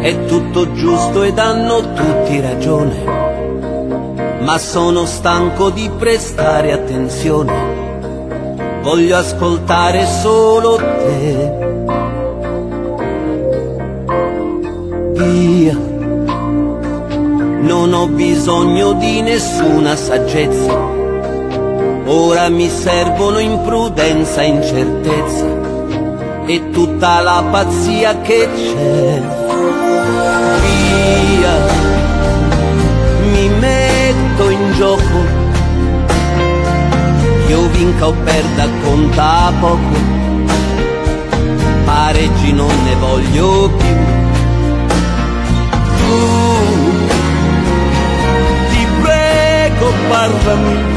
È tutto giusto ed hanno tutti ragione, ma sono stanco di prestare attenzione. Voglio ascoltare solo te. Via. Non ho bisogno di nessuna saggezza. Ora mi servono imprudenza e incertezza e tutta la pazzia che c'è. Via, mi metto in gioco. Io vinca o perda conta poco. Pareggi non ne voglio più. Tu, ti prego, parlami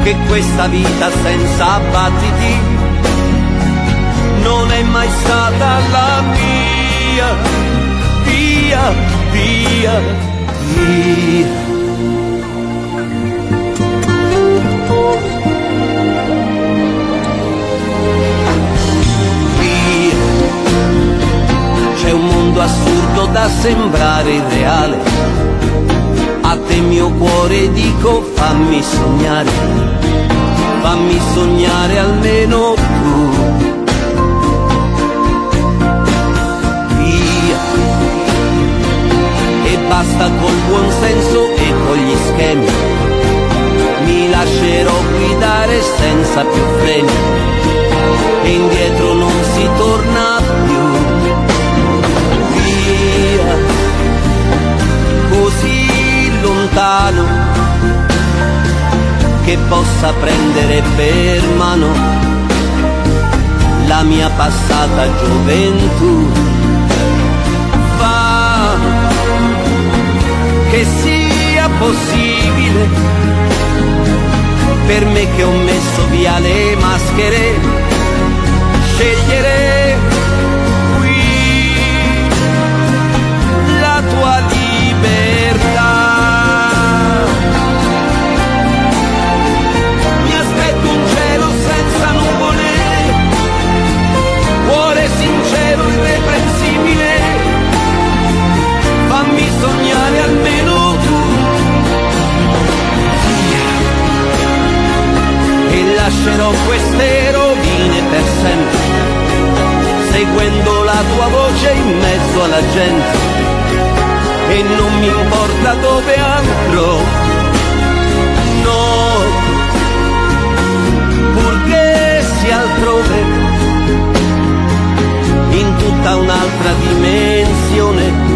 che questa vita senza battiti non è mai stata la mia. Via, via, via. Via. C'è un mondo assurdo da sembrare irreale. A te mio cuore dico fammi sognare, fammi sognare almeno tu. Via. E basta col buon senso e con gli schemi. Mi lascerò guidare senza più freni. E indietro non si torna più. Via. Così lontano che possa prendere per mano la mia passata gioventù. Fa che sia possibile per me che ho messo via le maschere scegliere qui la tua libertà. Mi aspetto un cielo senza nuvole, cuore sincero e irreprensibile, fammi sognare almeno tu. Via. E lascerò queste rovine per sempre, seguendo la tua voce in mezzo alla gente. E non mi importa dove andrò, no, purché sia altrove, in tutta un'altra dimensione.